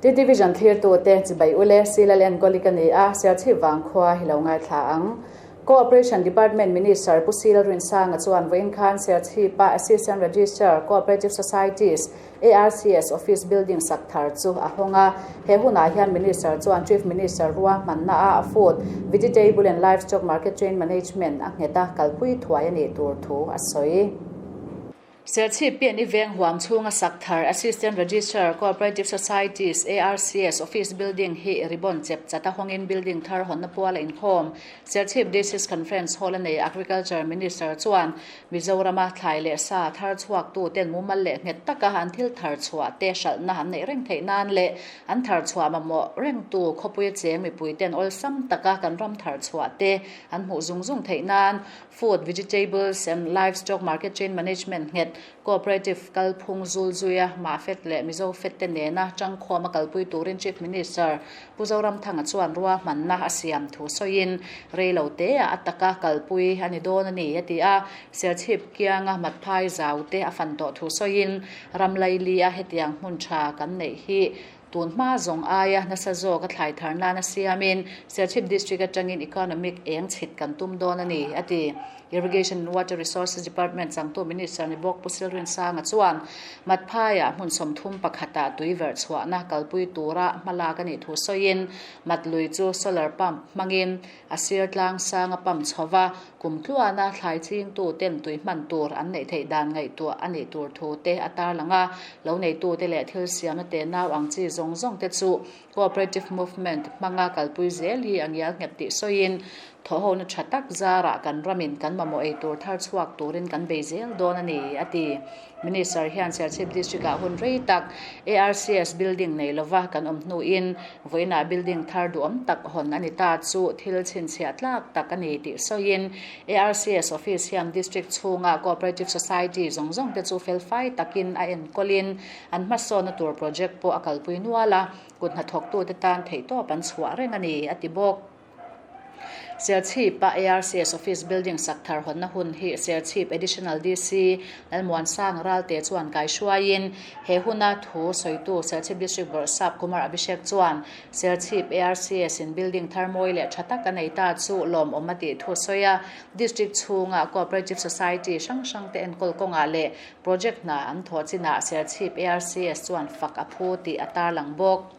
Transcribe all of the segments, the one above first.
T-Division thlirtute chibai ule Silal enkawl i ka ni a, Serchhip vangkhua hi lo ngaithla ang. Cooperation Department Minister Pu Sil Rinsanga chuan vawiin khan Serchhipa Assistant Registrar Cooperative Societies, ARCS, Office Building sak thar chu a hawng a. He hunah hian Minister chuan Chief Minister ruahmanna a Food, Vegetable and Livestock Market Chain Management a nghet a kalpui thuai a nih tur thu a sawi. Serchhip pian i veng huam chhunga sak thar Assistant Registrar, Cooperative Societies, ARCS, Office Building hi ribbon chep chat a hawngin building thar hawnna pual a inkhawm. Serchhip District Conference Hall a nei Agriculture Minister chuan Mizorama thlai leh sa thar chhuaktu ten mumal leh nghet taka an thil thar chhuah te hralhna an neih reng theih nan leh an thar chhuah mamawh rengtu khawpuia cheng mipui ten awlsam taka kan ram thar chhuah te an hmuh zung zung theih nan Food, Vegetables and Livestock Market Chain Management nghet Cooperative kalphung zul zuia Mahfet leh Mizo Fet te nena tangkhawm a kalpui turin Chief Minister Pu Zoramthanga chuan ruahmanna a siam thu sawiin rei lo teah a taka kalpui a ni dawn a ni a ti a. Serchhip kianga matphai zau te a fan tawh thu sawiin Ramlaili a hetiang hmun tha kan neih hi Tun hma zawng aia nasa zawk a thlai thar nana siamin Serchhip District atangin economic eng chhit kan tum dawn a ni, a ti. Irrigation and Water Resources Department changtu Minister ni bawk Pu Silrinsanga chuan Matphaiah hmun 31 ah tui verh chhuahna kalpui tura hmalak a nih thu sawiin Mat lui chu solar pump hmangin A sir tlang sang a pump chho va, kum tluana thlai chingtu ten tui hman tur an neih theih dan ngaihtuah a nih tur thu te a tarlang a. Lo neitute leh thil siamna te nau ang chi zawng zawng te chu cooperative movement hmanga kalpui zel hi a ngial nghet tih sawiin, thawhhona tha tak zarah kan ramin kan mamawh ei tur thar chhuak turin kan bei zel dawn a ni, a ti. Minister hian Serchhip District-ah hun rei tak ARCS building nei lova kan awm hnuin vawiinah building thar duhawm tak hawn a ni ta chu thil chhinchhiah tlak tak a ni tih sawiin ARCS office hian district chhunga cooperative society zawng zawng te chu felfai takin a enkawlin an hmasawnna tur project pawh a kalpui nual a, kut hnathawktute tan theihtawp an chhuah reng a ni, a ti bawk. Serchhip-a ARCS Office Building sak thar hawnna hun hi Serchhip Additional DC Lalmuansang Ralte chuan kaihruaiin he huna thu sawitu Serchhip District Bawrhsap Kumar Abhishek chuan Serchhip ARCS in building thar mawi leh tha tak a nei ta chu lawmawm a tih thu sawi a. District chhunga Cooperative Society hrang hrang te enkawl kawngah leh project hna an thawh chinah Serchhip ARCS chuan fak a phu tih a tarlang bawk.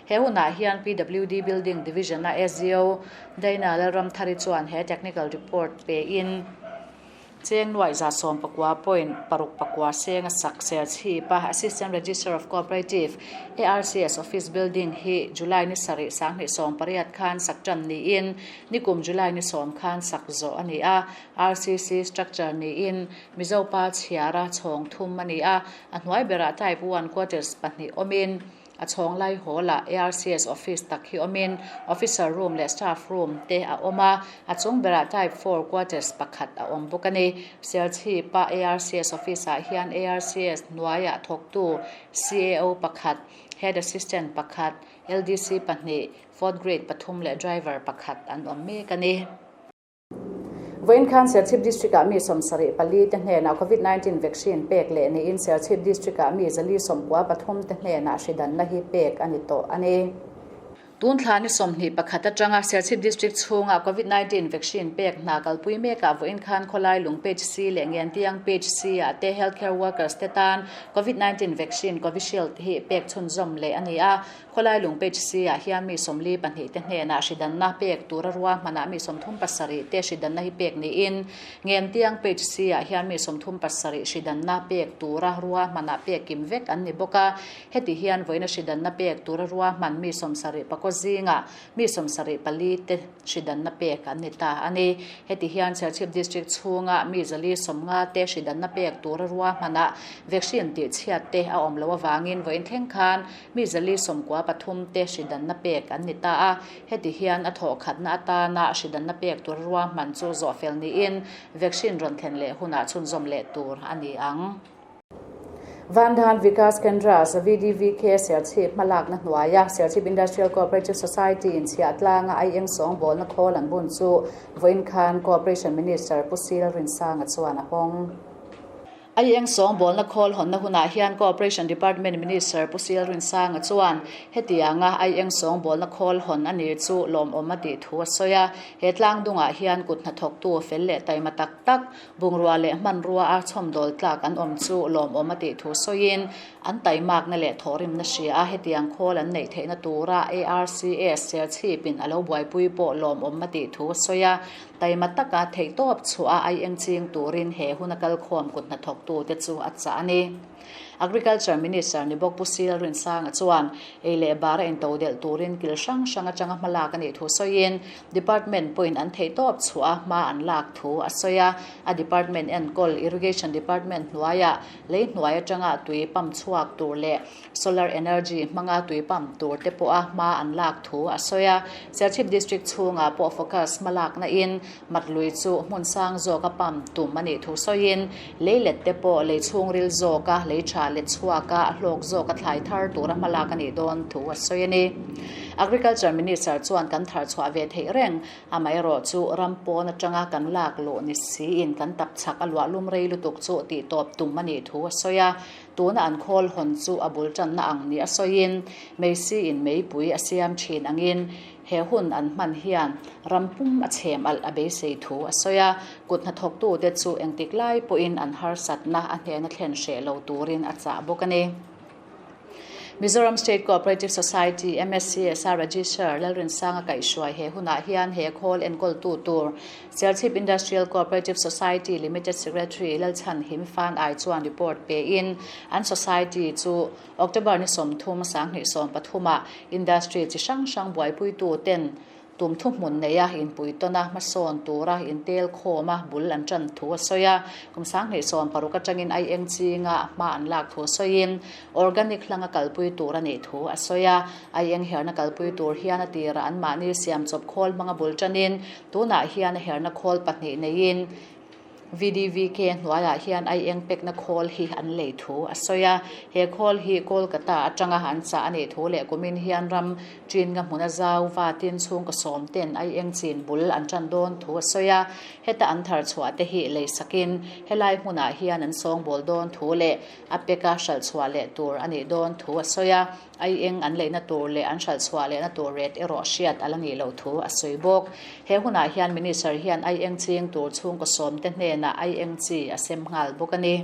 He hunah hian PWD Building Division-a SDO Daina Lalramthari chuan he technical report pein cheng nuaih 119 point paruk pakua senga sak Serchhip-a Assistant Registrar of Cooperative, ARCS, Office Building hi July ni sarih 2018 khan sak tan niin nikum July ni sawm khan sak zawh a ni a. RCC structure niin Mizopa chhiara chhawng thum a ni a, a hnuai berah Type one quarters pahnih awmin, A chhawng lai hall-ah ARCS office tak hi awmin officer room leh staff room te a awm a, a chung berah type four quarters pakhat a awm bawk a ni. Serchhip-a ARCS office-ah hian ARCS hnuaiah thawktu CAO pakhat, head assistant pakhat, LDC pahnih, fourth grade pathum leh driver pakhat an awm mek a ni. Vawiin khan Serchhip District-ah mi 74 te hnenah Covid-19 vaccine pek leh niin Serchhip District-ah mi 193 te hnenah hridanna hi pek a ni tawh a ni. Tun thla ni 21 atanga Serchhip District chhunga Covid-19 vaccine pek hna kalpui mekah vawiin khan khawlai lung page C leh Ngiantiang page C-ah te healthcare workers te tan Covid-19 vaccine Covishield hi pek chhunzawm leh a ni a. Khawlai lung page C ah hian mi 42 te hnenah hridanna pek tura ruahmanah mi 37 te hridanna hi pek niin Ngentiang page C ah hian mi 37 hridanna pek tura ruahmanah pek kim vek an ni bawk a. Heti hian vawiina hridanna pek tura ruahman mi 74 zingah mi 74 te hridanna pek an ni ta a ni. Heti hian Serchhip District chhunga mi 150 te hridanna pek tura ruahmanah vaccine tihchhiat te a awm loh avangin vawiin thleng khan Mi 193 te hridanna pek an ni ta a, heti hian a thawhkhatna atana hridanna pek tur ruahman chu zawhfel niin vaccine rawn thlen leh hunah chhunzawm leh tur a ni ang. Vandhan Vikas Kendra, VDVK, Serchhip hmalakna hnuaia Serchhip Industrial Cooperative Society in chhiah tlanga aieng sawngbawlna khawl an bun chu vawiin khan Cooperation Minister Pu Sil Rinsanga chuan a hawng. Aieng sawngbawlna khawl hawnna hunah hian Cooperation Department Minister Pu Silrinsanga chuan hetianga aieng sawngbawlna khawl hawn a ni chu lawmawm a tih thu a sawi a. He tlangdungah hian kut hnathawktu fel leh taima tak tak, bungrua leh hmanrua a chhawmdawl tlak an awm chu lawmawm a tih thu sawiin an taimakna leh thawhrimna hria a hetiang khawl an neih theihna tura ARCS Serchhipin a lo buaipui pawh lawmawm a tih thu a sawi a. Taima taka theihtawp chhuah a aieng ching turin he huna kalkhawm kut hnathawktute chu a chah a ni. Agriculture Minister ni bawk Pu Sil Rinsanga chuan ei leh bar a into delh turin kil hrang hrang atanga hmalak a nih thu sawiin Department pawhin an theihtawp chhuah a hma an lak thu a sawi a. A department enkawl Irrigation Department hnuaiah lei hnuai atanga tui pump chhuak tur leh Solar energy hmanga tui pump tur te pawha hma an lak thu a sawi a. Serchhip District chhungah pawh focus hma lakna in Matlui chu hmun sang zawka pump tum a nih thu sawiin leilet te pawh lei chhungril zawka lei tha let chhuaka a hlawk zawka thlai thar tura hma lak a nih dawn thu a sawi a ni. Agriculture Minister chuan kan thar chhuah ve theih reng amaherawh chu ram pawn atanga kan lak luh ni siin kan tap chak a luah lum rei lutuk chu tihtawp tum a nih thu a sawi a. Tuna an khawl hawn chu a bul tanna ang ni a sawiin, Meisi in meipui a siam thin angin he hun an hman hian ram pum a chhem alh a beisei thu a sawi a, kut hnathawktute chu engtik lai pawhin an harsatna a hnena thlen hreh lo turin a chah bawk a ni. Mizoram State Cooperative Society, MSCS, a Registrar Lalrinsanga kaihhruai he hunah hian he khawl enkawltu tur Serchhip Industrial Cooperative Society Limited Secretary Lalchhan Himfan Ai chuan report pein an society chu October ni 30 2013 ah industry chi hrang hrang buaipuitu ten tum thuhmun neia inpuitawna hmasawn tura intel khawma bul an tan thu a sawi a. Kum 2016 atangin aieng chinga hma an lak thu sawiin organic hlanga kalpui tur a nih thu a sawi a. Aieng herna kalpui tur hian a tira an mahni siam chawp khawl hmanga bul tanin tunah hian a herna khawl pahnih neiin VDVK hnuaiah hian aieng pekna khawl hi an lei thu a sawi a. He khawl hi Kolkata atanga an chah a nih thu leh kumin hian ram chin nga hmuna zau vatin chhungkaw sawm ten aieng chin bul an tan dawn thu a sawi a. Heta an thar chhuah te hi lei sakin helai hmunah hian an sawngbawl dawn thu leh a peka hralh chhuah leh tur a nih dawn thu a sawi a. Aieng an leihna tur leh an hralh chhuah lehna tur ret erawh hriat a la nih loh thu a sawi bawk. He hunah hian Minister hian aieng ching tur chhungkaw sawmte hnenah aieng chi a sem nghal bawk a ni.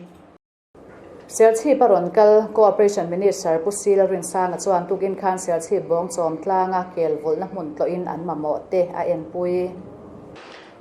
Serchhip a rawn kal Cooperation Minister Pu Sila Rinsanga chuan tukin khan Serchhip bawng chawm tlanga kel vulhna hmun tlawhin an mamawh te a enpui.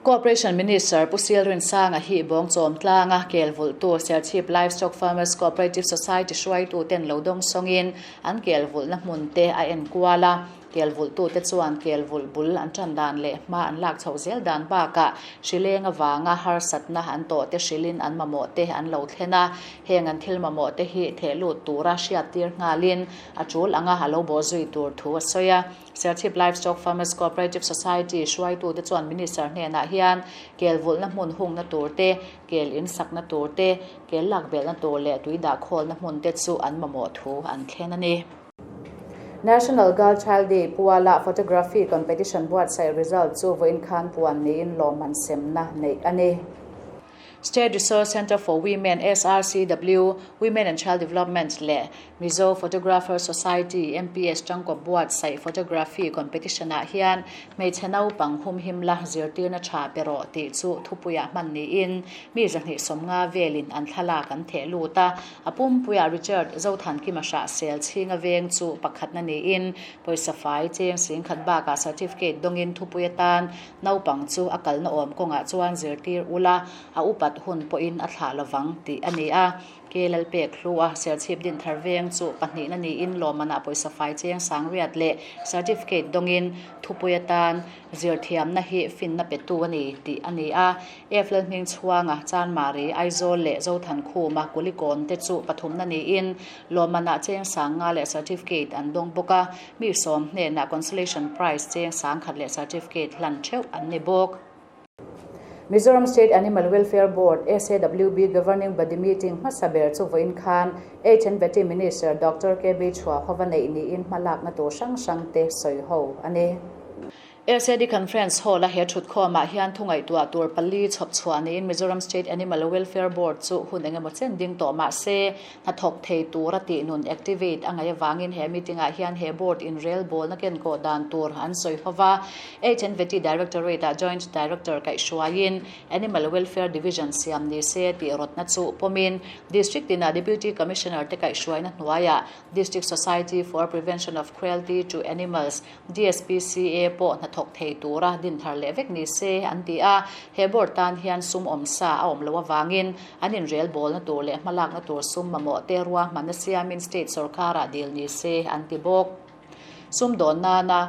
Cooperation Minister Pu Silrinsanga hi bawng chawm tlanga kel vulhtu Serchhip Livestock Farmers Cooperative Society hruaitu ten lo dawng sawngin an kel vulhna hmun te a en kual a. Kel vulhtute chuan kel vulh bul an tan dan leh hma an lak chhoh zel dan bakah hrileng avanga harsatna an tawh te hrilhin an mamawh te an lo thlen a. Heng an thil mamawh te hi theh lut tura hriattir nghalin a tul anga a lo bawh zui tur thu a sawi a. Serchhip Livestock Farmers Cooperative Society hruaitute chuan Minister hnenah hian kel vulhna hmun hungna tur te, kel in sakna tur te, kel lak belhna tur leh tui dah khawlna hmun te chu an mamawh thu an thlen a ni. National Girl Child Day puala Photography Competition buatsaih result chu vawiin khan puan niin lawmman semna neih a ni. State Resource Centre for Women, SRCW, Women and Child Development leh Mizo Photographer Society, MPS, tangkaw buatsaih Photography Competition-ah hian hmeichhe naupang humhim la zirtirna tha pe rawh tih chu thupuiah hman niin mi 250 velin an thlalak an theh lut a. A pumpuiah Richard Zothankima Hrahsel chhinga veng chu pakhatna niin pawisa fai cheng singkhat bakah certificate dawngin thupui atan Naupang chu a kalna awm kawngah chuan zirtir ula, a upat hun pawhin a thlah lovang tih a ni a. Ke Lalpek hlu a Serchhip Dinthar veng chu pahnihna niin lawmmanah pawisa fai cheng sangriat leh certificate dawngin thupui atan zirthiamna hi finna petu a ni tih a ni a. F Lalhming chhuanga Chanmari, Aizawl leh Zothankhuma Kulikawn te chu pathumna niin lawmmanah cheng sanga leh certificate an dawng bawk a. Mi sawm hnenah consolation prize cheng sangkhat leh certificate hlan theuh an ni bawk. Mizoram State Animal Welfare Board, SAWB, Governing Body meeting hmasa ber chu vawiin khan H&Vety Minister Doctor KB Chhuahova neih niin hmalakna tur hrang hrang te sawi ho a ni. LCD Conference Hall-a he thutkhawmah hian thu ngaihtuah tur pali chhawp chhuah niin Mizoram State Animal Welfare Board chu hun engemaw chen ding tawh mah se hnathawk thei tura tih nun activate a ngaih avangin he meeting-ah hian he board inrelbawlna kenkawh dan tur an sawi ho va. HNVT Directorate-ah Joint Director kaihhruaiin Animal Welfare Division siam ni se tih rawtna chu pawmin District tinah Deputy Commissioner te kaihhruaina hnuaiah District Society for Prevention of Cruelty to Animals, DSPCA, pawh hnathawk thei tura din thar leh vek ni se an ti a. He board tan hian sum awmsa a awm loh avangin an inrelbawlna tur leh hmalakna tur sum mamawh te ruahmanna siamin state sorkarah dil ni se an ti bawk. Sumdawn nana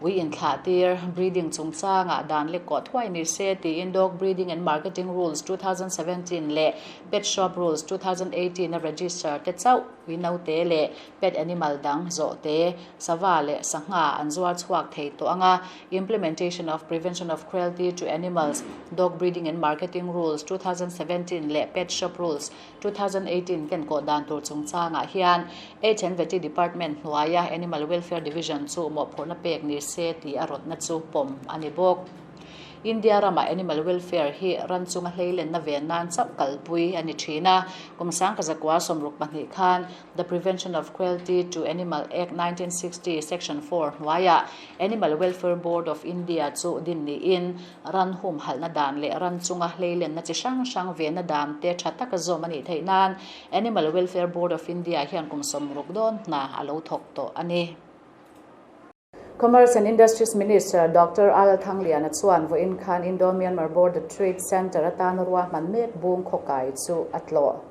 ui inthlah tir, breeding, chungchangah dan lek kawh thuai ni se tiin Dog Breeding and Marketing Rules 2017 leh Pet Shop Rules 2018 a register te chauh ui naute leh pet animal dang zawhte, sava leh sangha an zuar chhuak thei tawh ang a. Implementation of Prevention of Cruelty to Animals, Dog Breeding and Marketing Rules 2017 leh Pet Shop Rules 2018 ken kawh dan tur chungchangah hian HNVT Department hnuaia Animal Welfare Division chu mawhphurhna pek ni se tih a rawtna chu pawm a ni bawk. India ramah Animal Welfare hi ran chunga hleilenna ven nan chauh kalpui a ni thin a, kum sangkazakua 62 khan The Prevention of Cruelty to Animal Act 1960 Section 4 hnuaiah Animal Welfare Board of India chu din niin ran humhalhna dan leh ran chunga hleilenna chi hrang hrang venna dan te tha taka zawm a nih theih nan Animal Welfare Board of India hian kum 60 dawn hna a lo thawk tawh a ni. Commerce and Industries Minister Doctor Al Thangliana chuan vawiin khan Indo-Myanmar Border Trade Centre atana ruahman mek bung khawkai chu a tlawh.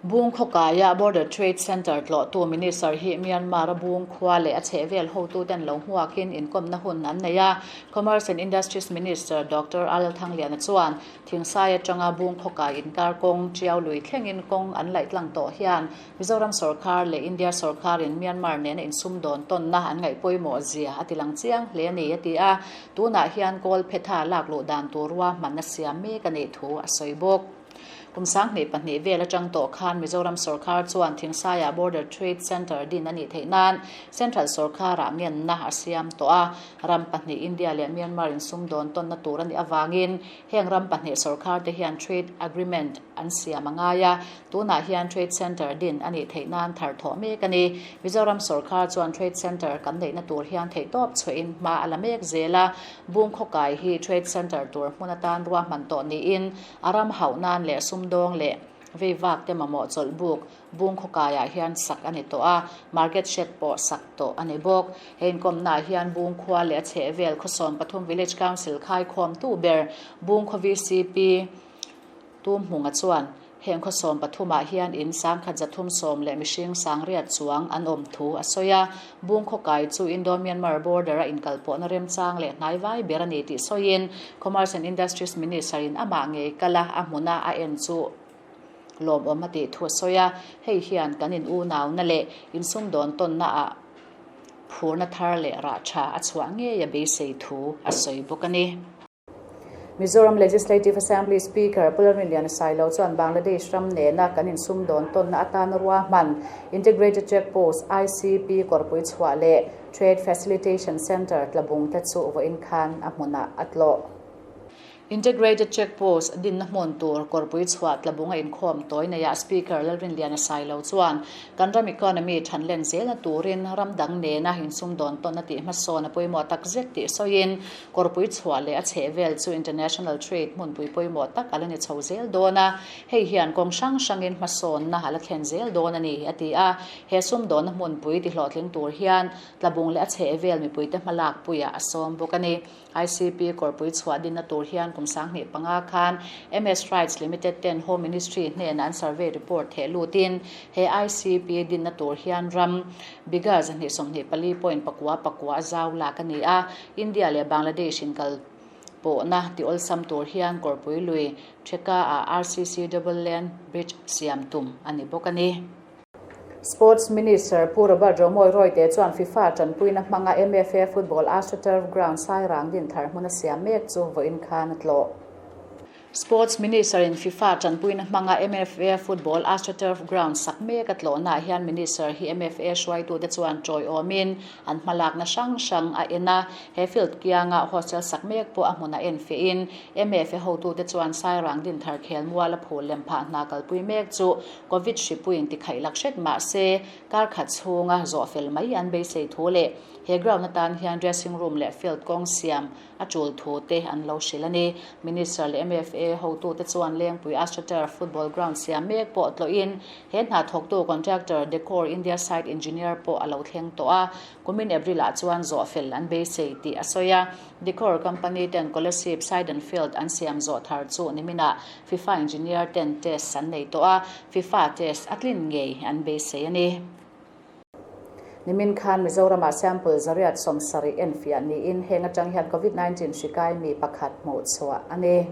Bung khawkaia Border Trade Centre tlawhtu Minister hi Myanmar-a bung khua leh a chhehvel hotuten lo hmuakin inkawmna hun an nei a. Commerce and Industries Minister Doctor Al Thangliana chuan Thingsai atanga bung khawkai inkar kawng Tiau lui thlengin kawng an laih tlang tawh hian Mizoram sorkar leh India sorkarin Myanmar nena insumdawn tawnna an ngaih pawimawh zia a ti lang chiang hle a ni, a ti a. Tunah hian kawl phetha lak luh dan tur ruahmanna siam mek a nih thu a sawi bawk. Kum 2002 vel atang tawh khan Mizoram sorkar chuan Thingsaiah Border Trade Centre din a nih theih nan Central sorkarah ngenna a siam tawh a. Ram pahnih India leh Myanmar insumdawn tawnna tur a nih avangin Heng ram pahnih sorkar te hian trade agreement an siam a ngai a, tunah hian trade centre din a nih theih nan thar thawh mek a ni. Mizoram sorkar chuan trade centre kan neihna tur hian theihtawp chhuahin hma a la mek zel a, bung khawkai hi trade centre tur hmun atan ruahman tawh niin a ram hauh nan leh sumdawng leh veivak te mamawh chawlh buk Bung khawkaiah hian sak a ni tawh a, market shed pawh sak tawh a ni bawk. He inkawmnaah hian Bung khua leh a chhehvel khawsawm pathum Village Council khaikhawmtu ber Bung khaw VCP Tumhmunga chuan heng khawsawm pathumah hian in sangkhat zathum sawm leh mihring sangriat chuang an awm thu a sawi a. Bung khawkai chu Indo-Myanmar border a inkalpawhna remchang leh hnaivai ber a ni tih sawiin Commerce and Industries Minister-in amah ngei kala a hmuna a en chu Lawmawm a tih thu a sawi a, hei hian kan in unauna leh insumdawn tawnna ah phurna thar leh rah tha a chhuah ngei a beisei thu a sawi bawk a ni. Mizoram Legislative Assembly Speaker Pu Lalrinliana Sailo chuan Bangladesh ram nena kan insumdawn tawnna atana ruahman Integrated Check Post, ICP, kawrpui chhuah leh Trade Facilitation Centre tlabung te chu vawiin khan a hmunah a tlawh. Integrated Check Post dinna hmun tur kawrpui chhuah tlabung a inkhawm tawi neiah Speaker Lalrinliana Sailo chuan kan ram economy than len zelna turin ram dang nena insumdawn tawn a tih hmasawn a pawimawh tak zet tih sawiin kawrpui chhuah leh a chhehvel chu international trade hmunpui pawimawh tak a la ni chho zel dawn a, hei hian kawng hrang hrangin hmasawnna a la thlen zel dawn a ni, a ti a. He sumdawnna hmunpui tihlawhtling tur hian tlabung leh a chhehvel mipuite hmalakpuiah a sawm bawk a ni. ICP kawrpui chhuah dinna tur hian kum 2005 khan MS Rights Limited ten Home Ministry hnenah an survey report theh lutin he ICP dinna tur hian ram bigha 224.9 pakua a zau lak a ni a, India leh Bangladesh inkal pawhna ti awlsam tur hian kawrpui lui Theka ah RCC Double Lane Bridge siam tum a ni bawk a ni. Sports Minister Pu Robert Romawia Royte chuan FIFA tanpuina hmanga MFA Football AstroTurf Ground Sairang din thar hmun a siam mek chu vawiin khan a tlawh. Sports Minister in FIFA tanpuina hmanga MFA Football AstroTurf Ground sak mek a tlawhnaah hian Minister hi MFA hruaitute chuan tawiawmin an hmalakna hrang hrang a en a. He field kianga hostel sak mek pawh a hmunah en fiahin MFA hotute chuan Sairang Dinthar khelmual a phul lem phah hna kalpui mek chu Covid hripuiin tikhaih lak hret mah se kar khat chhunga zawh fel mai an beisei thu leh he ground atan hian dressing room leh field kawng siam a tul thu te an lo hrilh a ni. Minister leh MFA hotute chuan Lengpui AstroTurf football ground siam mek pawh tlawhin he hna thawktu contractor Decor India site engineer pawh a lo thleng tawh a, kumin April ah chuan zawh fel an beisei tih a sawi a. Decor company ten Kolasib site and field an siam zawh thar chu niminah FIFA engineer ten test an nei tawh a, FIFA test a tlin ngei an beisei a ni. Nimin khan Mizoramah sample 170 enfiah niin heng atang hian Covid-19 hri kai mi pakhat hmuh chhuah a ni.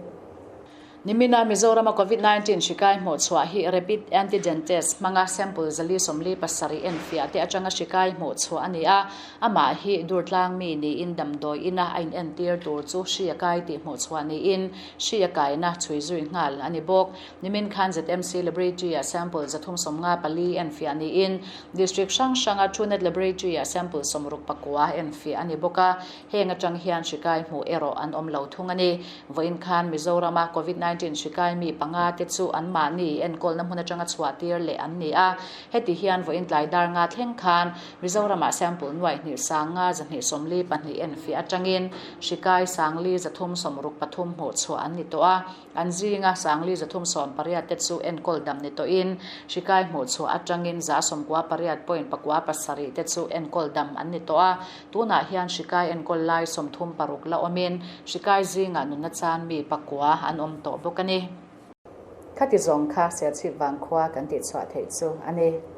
Nimina Mizorama Covid-19 hri kai hmuh chhuah hi rapid antigen test hmanga sample 447 enfiah te atanga hri kai hmuh chhuah a ni a, amah hi Durtlang mi niin damdawi ina a inentir tur chu hri a kai tih hmuh chhuah niin hri a kaina chhui zui nghal a ni bawk. Nimin khan ZMC Laboratory-ah sample 354 enfiah niin District hrang hranga Truenat Laboratory-ah sample 69 enfiah a ni bawk a, heng atang hian hri kai hmuh erawh an awm lo thung a ni. Vawiin khan Mizorama Covid 19 hri kai mi panga te chu anmahni enkawlna hmun atanga chhuah tir leh an ni a, heti hian vawiin tlai dar nga thleng khan Mizoramah sample nuaih hnih sanga 242 enfiah atangin hri kai sangli 363 hmuh chhuah an ni tawh a. An zinga Sangli 318 te chu enkawl dam ni tawhin hri kai hmuh chhuah atangin 98 point 97 te chu enkawl dam an ni tawh a. Tunah hian hri kai enkawl lai 36 la awmin hri kai zingah nunna chan mi pakua an awm tawh bawk a ni. Khati zawng kha Serchhip vangkhua kan tihchhuah theih chu a ni.